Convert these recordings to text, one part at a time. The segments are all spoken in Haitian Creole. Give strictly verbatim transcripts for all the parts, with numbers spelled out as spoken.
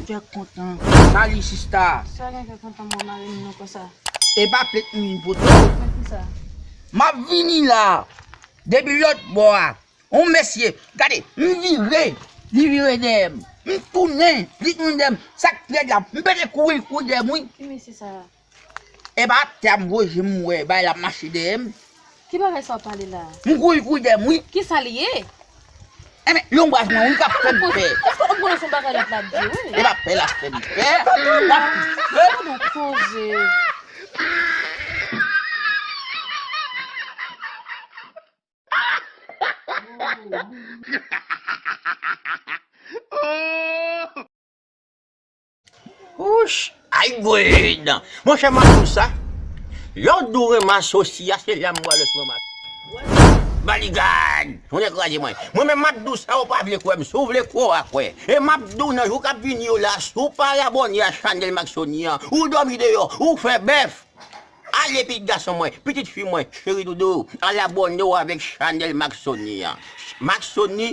Kè kontan. Sali sista. Sa gen kè kontan mwen mare m non konsa. E pa plet m vin pote. Mwen ki sa? M ap vini la. Depi lòt bò a. On mesye. Gade, m vire. Li vire dèyè m. M tounen. Li tounen dèyè m. Sa k fèt la? M pete kouri, l kouri dèyè m, wi. Ki mesye sa? E pa atè a m voye je m wè, bay la mache dèyè m. Ki bagay sa w pale la? M kouri kouri dèyè m, wi. Ki sa li ye? Enben, yon braz mwen, wi, k ap fè m pè. Èske w konn se yon bagay lòt la ap di, wi? E pa pè l ap fè m pè. L ap fè m pè. Gade yon koze. Wouch! Ay gred! Monchè, m ap di w sa. Lè w di w renmen asosi a, se la m pral wè si w renmen. Baligad! Ou te kraze mwen. Mwen menm m ap di w sa, ou pa vle kwè m. Si w vle kwè, w a kwè. E m ap di w nan jou k ap vini yo la, si w pa abòne a chanèl Maxony an, ou dòmi deyò, ou fè bèf. Ale pitit gason mwen, pitit fi mwen, cheri doudou, al abòne w avèk chanèl Maxony an. Maxony,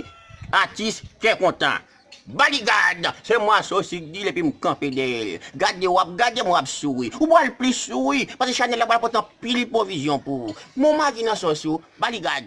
atis kè kontan. Baligad, se mwen asosi k di l epi m kanpe dèyè l. Gade w ap gade m w ap souri. Ou pral plis souri, paske chanèl la pral pote anpil pwovizyon pou ou. Mon magi nan sòs ou, Baligad.